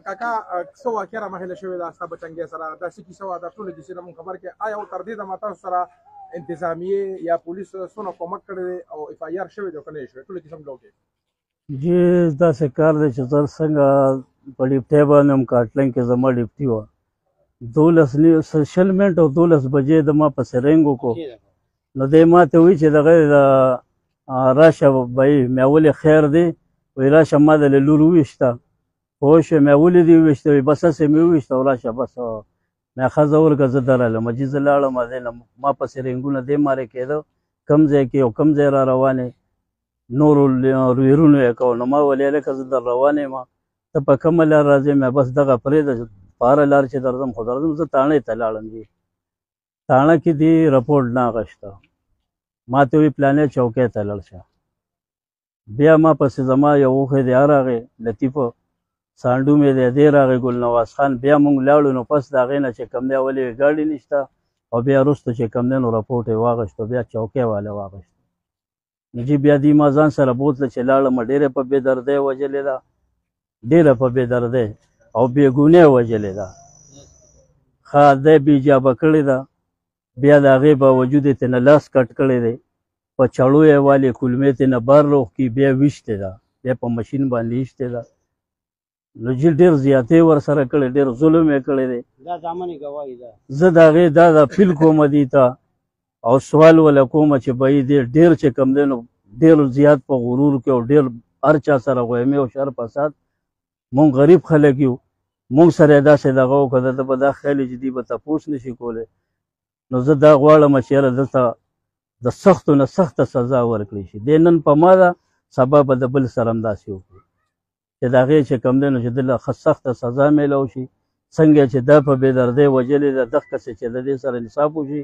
کاکا څه واقعه رامخې له شوې ده ستا بچنګې سره؟ دا څه کیسه وه؟ دا ټوله کیسې نه مونږ خبر کړې. آیا تر دې دمه تاسو سره انتظامیې یا پولیس څونه کومک کړی دی او اف آی آر شوی دی او که نه شوی؟ ټوله کیسه موږ وکړې. جی داسې کار دی چې زه څنګه په ډیپټۍ باندې هم کاټلنګ کې زما ډیپټي وه، 12:40 او 12 بجې د ما پسې رنګ وکړو. نو دی ما ته وایي چې دغه راشه بهي، مې ولې خیر دی؟ وایي راشه ما د له لور وویشته. پوه شوې؟ مې ولې دې وویشته؟ وایي بس هسې مې وویشته او راشه بس. مې ښځه ورکړه، زه درغلم. جي زه لاړم، دی نه ما پسې رنګونه دی مارې کېده، کوم ځای کې او کوم ځای را روان یې، نورو رویرونو یې کوو. نو ما ویل هلکه زه در روان یم، ته په کومه لار راځې؟ مې بس دغه پرېږده په هره لار چې درځم خو درځم. زه تاڼې ته لاړم. جي تاڼه کې دې رپورټ نه اخیسته، ما ته وایي پلانې چوکۍ ته لاړ شه. بیا ما پسې زما یو اوښی دی راغی، لطیف سانډو مې دی، دی راغی ګل نواز خان. بیا مونږ لاړو. نو پس د هغې نه چې کوم دی ولې ګاډي نشته، او بیا وروسته چې کوم دی نو رپورټ یې واخیستو، بیا چوکۍ والا واخیستو. نو جي بیا دی ما ځان سره بوتله چې لاړم، ډېره په بې دردۍ وژلې ده، ډېره په بې دردۍ او بې ګناه وژلې ده. ښه دی بې ایجابه کړې ده. بیا د هغې باوجود یې ترېنه لاس کټ کړی دی، په چړو یې والې کولمې ترېنه بار روښکي، بیا ویشتې ده، بیا په مشین باندې ویشتې ده. نو جي ډېر زیاتی ورسره کړی، ډېر ظلم یې کړی دی. دا زامن یې ګواهي ده. زه د هغې دا د اپیل کوم دی ته او سوال وله کوم چې بهي دی ډېر چې کوم دی نو ډېر زیات په غرور کې او ډېر هر چا سره غویمې او شر فساد. مونږ غریب خلک یو، مونږ سره یې داسې دغه وکړه، ده به دا خیال چې دوی به تپوس نه شي کولی. نو زه دا غواړم چې یاره دلته د سختو نه سخته سزا ورکړی شي. دی نن په ما ده، سبا به د بل سره هم داسې وکړي چې د هغې چې کوم دی نو چې دله ښه سخته سزا میلاو شي. څنګه چې دا په بې دردۍ وژلې ده، دغسې چې د دې سره انصاف وشي.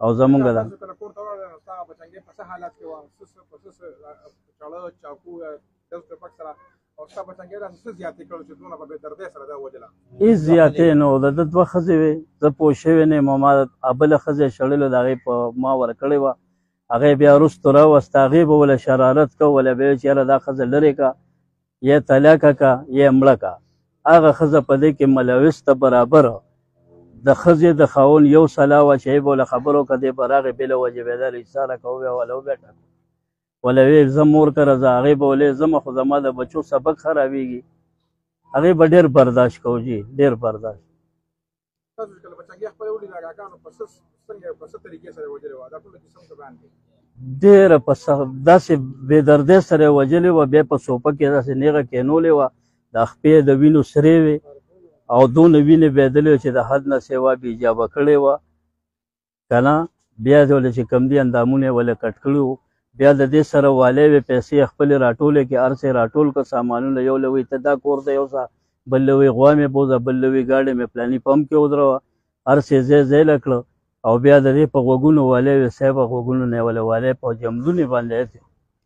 او زمونږ ده هېڅ زیاتې نه و. د ده دوه ښځې وې، زه پوه شوی نه یم. ما بله ښځه یې شړلې، د هغې په ما ورکړې وه. هغې بیا وروسته راوسته، هغې به وله شرارت کوه، وله به یې چې یاره دا ښځه لرې که، یا طلاقه که یا مړه که. هغه ښځه په دې کې ملوث ته برابر د ښځې د خاوند یو سلا وه چې هغې به له خبرو که دی به راغی بې له وجې به یې دا ایساره کوه، بیا وله وبیا ټاکو. وله ویې زه مور کره ځه، هغې به ولې ځمه خو زما د بچو سبق خرابېږي. هغې به ډېر برداشت کوو جي، ډېر برداشت. تاسو چې کله بچنګې خپله ولیده کاکا، نو په څه څنګه په څه طریقې سره یې وژلې وه؟ دا ټوله کیسه موږ ته بیان کړئ. ډېره په داسې بې دردۍ سره یې وژلې وه. بیا په سوپه کې داسې نېغه کېنولې وه، د خپې د وینو سرې وې او دونه وینې بهېدلې چې د حد نه سوا بې ایجابه کړې وه که نه. بیا یې ولې چې کوم دي اندامونه یې ولې کټ کړي وو. بیا د دې سره والی وې، پیسې یې خپلې راټولې کړې، هر څه یې راټول کړه، سامانونه یو له وایي ته دا کور ته یوسه، بل له وایي غوا مې بوځه، بل له وایي ګاډی مې پلاني پمپ کې ودروه، هر څه یې ځای ځای له کړه. او بیا د دې په غوږونو والی وې، صاحبه غوږونو نه یې ولې والی په جملونې باندې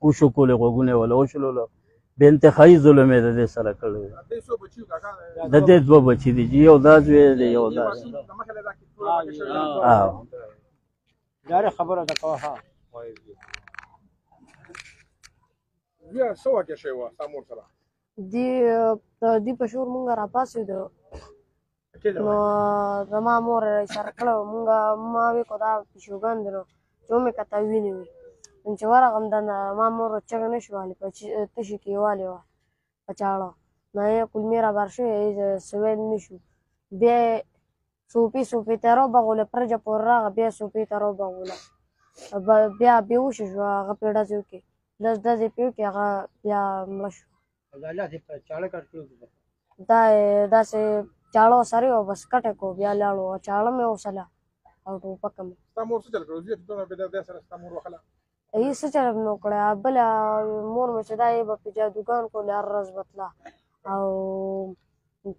وشوکولې، غوږونه یې ولې وشلولو. بې انتهایي ظلم یې د دې سره کړی دی. د دې دوه بچي دي، یو دا زوی دی یو دا زوی. خبره ده کوه. ها بیا څه واقع شوې وه ستا مور سره؟ دی په شور مونږ راپاڅېدو، نو زما مور یې ایساره کړه. مونږ ما وی کو دا پیشوګان دي، نو چې ومې کته وینې وي. نو چې ورغم دننه، ما مور چغې نه شو والې، په تشي کې یې والې وه په چاړه. نو یې کولمې رابار شوې، څه ویل نه شو. بیا یې سوپې سوپې ته راوبغوله، پرجه پورې راغله، بیا سوپې ته راوبغوله، بیا بېهوښه شوه. هغه پرې ډزې وکړې، لس ډزې پرې وکړې، هغه بیا مړه شوه. دا یې داسې چاړه سرې وه، بس کټه کړو، بیا لاړو. چاړه مې وسله او ټوپکه مې. ستا مور څه چل کړو؟ زه دونه بې دردۍ سره ستا مور وهله؟ هېڅ څه چل نه کړی. بله مور مې چې دا یې به پې جادوګان کولې، هر ورځ به تله او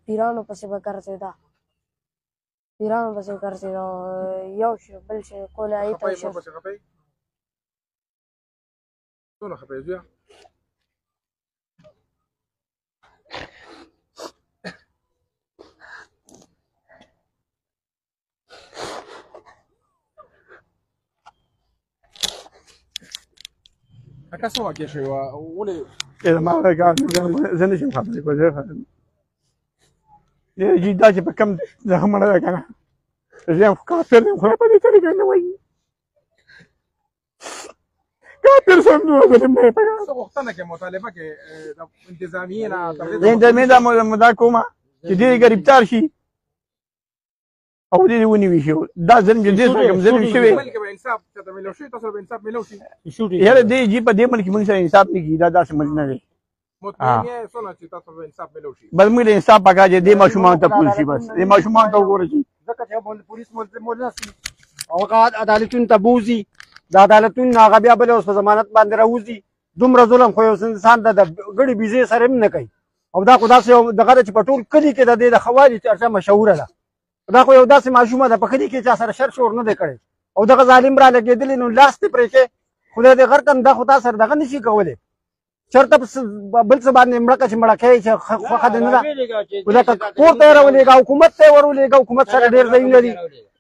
پیرانو پسې به ګرځېده، پیرانو پسې ګرځېده، یو شی بل شی کوله. هغې ته خفه یې مور پسې خفه یې؟ څونه خفه یې زویه؟ کاکا څه واقع شوې وه؟ ولې ما زه نه شم خبرې کولی. جی دا چې په کوم زخم مړه ده که نه، زه یم خو کافر یم، خدای په دې طریقه نه وایي. کافر سم نو ظلم نه پکار. څه غوښتنه کې مطالبه کې د انتظامیې نه تر دې انتظامیې دا مدا کومه چې دې ګرفتار شي او دې ونیول شي. دا ظلم چې دې سره کوم ظلم شوی، ملک به انصاف چاته ملو شي، تاسو به انصاف ملو شي. یاره دې جی په دې ملک کې موږ سره انصاف نه کېږي، دا داسې ملک نه دی. مطمئن یې څونه چې تاسو به انصاف ملو شي؟ بس موږ د انصاف پکار چې دې ماشومانو ته پوه شي، بس دې ماشومانو ته وګوره چې ځکه چې پولیس ملزم او هغه عدالتونو ته بوځي، د عدالتونو نه هغه بیا بل اوس په ضمانت باندې راوځي. دومره ظلم خو یو انسان د ګړي بیزې سره هم نه کوي. او دا خو داسې یو دغه ده چې په ټول کلي کې د دې د ښه چرچه مشهوره ده. دا خو یو داسې ماشومه ده په کلي کې چا سره شر شور نه دی کړی، او دغه ظالم را لګېدلی نو لاس دې پرې کې خدای دې غرق کړم. دا خو تا سره دغه نشي کولی، چېرته بل څه باندې مړه که چې مړه کوې چې خوښه دې نه ده، لکه کور ته یې راولېږه، حکومت ته یې ورولېږه. حکومت سره ډېر ځایونه دي،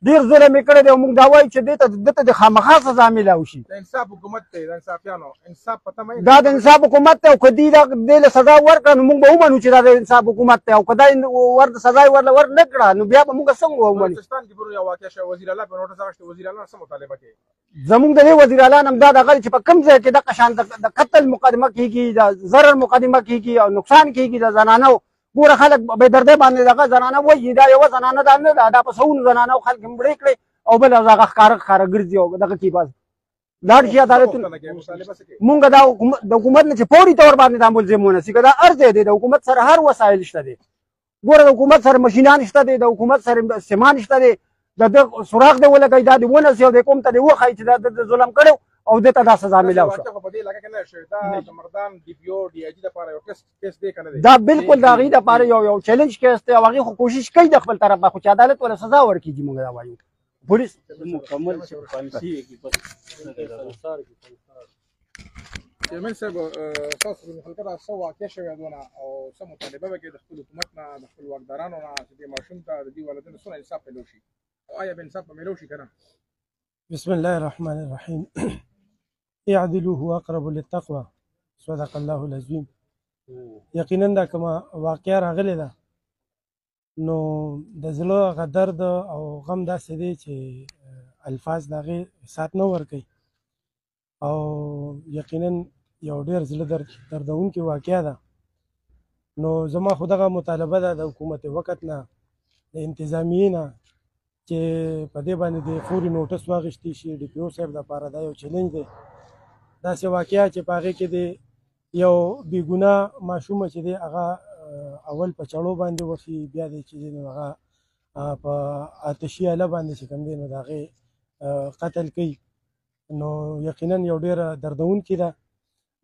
ډېر ظلم یې کړی دی. او موږ دا وایو چې دې ته ده ته د خامخا سزا میلاو شي. د انصاف حکومت دی، د انصافیانو انصاف په تمه. دا د انصاف حکومت دی، او که دوی دا دې له سزا ورکړه نو موږ به ومنو چې دا د انصاف حکومت دی، او که دا ور سزا یې ورله ور نه کړه نو بیا به موږ څنګه ومنو؟ بلوچستان کې پرون یو واقعه شوه، وزیر اعلی په نوټس اخیستی، وزیر اعلی څه مطالبه کوي؟ زموږ د دې وزیر اعلی هم دا دغه چې په کوم ځای کې دغه شان د قتل مقدمه کېږي، د ضرر مقدمه کېږي او نقصان کېږي د زنانو، ګوره خلک بې دردۍ باندې دغه زنانه وایي، دا یوه زنانه دا نه ده، دا په سوونو زنانو خلک مړې کړې او بل هغه ښکاره ښکاره ګرځي او دغه کې بس لاړ شي عدالتونه. مونږ دا د حکومت نه چې فوري طور باندې دا ملزم ونیسي، که دا هر ځای دی، د حکومت سره هر وسایل شته دی. ګوره د حکومت سره مشینان شته دی، د حکومت سره سیمان شته دی، د ده سراغ دی ولګوي، دا دې ونیسي او د کوم ته دې وښایي چې دا د ظلم کړی او ده ته دا سزا میلاو شوه. په دې علاقه کې نه شوې، دا د مردان ډي پي او ډي آی جي دپاره یو ټیسټ کیس دی که نه دی؟ دا بالکل د هغې دپاره یو چیلنج کیس دی، او هغې خو کوشش کوي د خپل طرف نه، خو چې عدالت ورله سزا ورکړي. موږ دا وایو پولیس مکمل پالیسي. چیرمن صاحب، تاسو د حلقه دا څه واقع شوې دونه او څه مطالبه وکړي د خپل حکومت نه، د خپل واکدارانو نه، چې دې ماشوم ته د دې والدینو څونه انصاف ملو شي، او آیا به انصاف ملو شي که نه؟ بسم الله الرحمن الرحیم. اعدلوا هو اقرب للتقوى، صدق الله العظیم. یقینا دا کومه واقعه راغلې ده نو د زړه هغه درد او غم داسې دی چې الفاظ د هغې سات نه ورکوي، او یقینا یو ډېر زړه دردونکې واقعه ده. نو زما خو دغه مطالبه ده د حکومت وخت نه، د انتظامیې نه، چې په دې باندې د فوري نوټس واخیستی شي. ډي پي او صاحب دپاره دا یو چیلنج دی، داسې واقعه چې په هغې کې د یو بېګناه ماشومه چې دی هغه اول په چړو باندې وخي، بیا دی چې دی نو هغه په آتشي اله باندې چې کوم دی نو د هغې قتل کوي. نو یقینا یو ډېره دردونکې ده.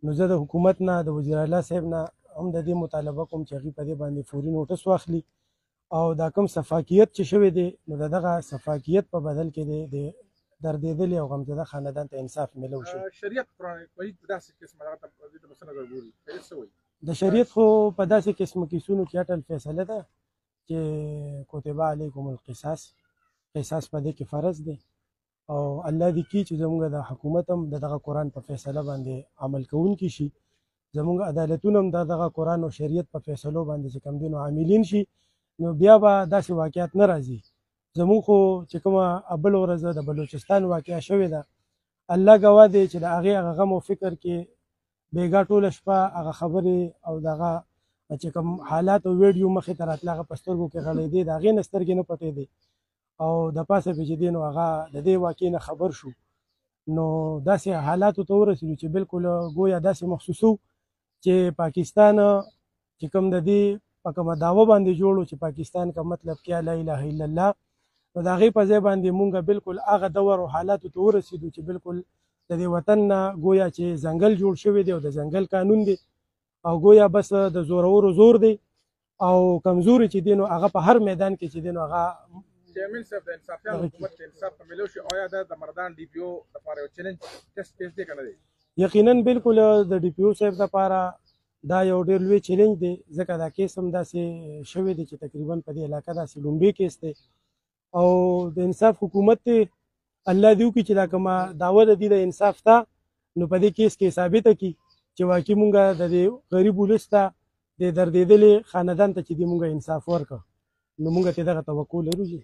نو زه د حکومت نه، د وزیر اعلی صاحب نه هم د دې مطالبه کوم چې هغوی په دې باندې فوري نوټس واخلي، او دا کوم سفاکیت چې شوی دی نو د دغه سفاکیت په بدل کې دی د دردېدلې او غمزده خاندان ته انصاف میلو شي. شریعت قرآن مجید په داسې قسمه هغه ته دې ته به څه نظر ګوري؟ شریعت څه وایي؟ د شریعت خو په داسې قسم کیسونو کې اټل فیصله ده چې کتبه علیکم القصاص، قصاص په دې کې فرض دی، او الله دې کړي چې زموږ د حکومت هم د دغه قرآن په فیصله باندې عمل کوونکي شي، زموږ عدالتونه هم د دغه قرآن او شریعت په فیصلو باندې چې کوم دی نو عاملین شي، نو بیا به داسې واقعات نه راځي. زموږ خو چې کومه بله ورځ د بلوچستان واقعه شوې ده، الله ګواه دی چې د هغې هغه غم او فکر کې بېګا ټوله شپه هغه خبرې او دغه چې کوم حالات او ویډیو مخې ته راتله هغه په سترګو کې غړېدې، د هغې نه سترګې نه پټېدې، او د پاسه پې چې دی نو هغه د دې واقعې نه خبر شو، نو داسې حالاتو ته ورسېدو چې بالکل ګویا داسې محسوسو چې پاکستان چې کوم د دې په کومه دعوه باندې جوړو چې پاکستان کا مطلب کیا لا اله الا الله، نو د هغې په ځای باندې مونږ بالکل هغه دور او حالاتو ته ورسېدو چې بالکل د دې وطن نه ګویا چې ځنګل جوړ شوی دی او د ځنګل قانون دی، او ګویا بس د زورورو زور دی او کمزوري چې دی نو هغه په هر میدان کې چې دی نو هغه. چیرمن صاحب، د انصافیانو حکومت ته انصاف په ملو شي، آیا دا د مردان ډي پي او دپاره یو چیلنج ټیسټ کیس دی که نه دی؟ یقینا بالکل د ډي پي او صاحب دپاره دا یو ډېر لوی چیلنج دی، ځکه دا کیس هم داسې شوی دی چې تقریبا په دې علاقه داسې لومبی کیس دی، او د انصاف حکومت دی الله دې وکړي چې دا کومه دعوه د دې د انصاف ته نو په دې کیس کې ثابته کړي چې واقعي مونږ د دې غریب ولس ته، د دردېدلې خاندان ته چې دی مونږ انصاف ورکړ، نو مونږ ته دغه توقع لرو. جی.